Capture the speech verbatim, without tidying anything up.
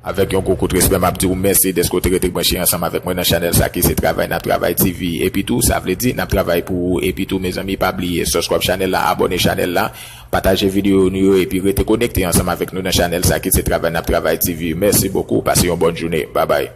Avèk yon gwo kout respè, m ap di w mèsi dèske w te rete branche ansanm avèk mwen nan chanèl sa ki se Travay N ap Travay T V. Epi tou, sa vle di n ap travay pou ou. Epi tou, mezanmi, pa bliye subscribe chanèl la, abòne chanèl la, pataje videyo nou yo, epi rete konekte ansanm avèk nou nan chanèl sa ki se Travay N ap Travay T V. Mèsi bokou, pase yon bòn jounen. Babay.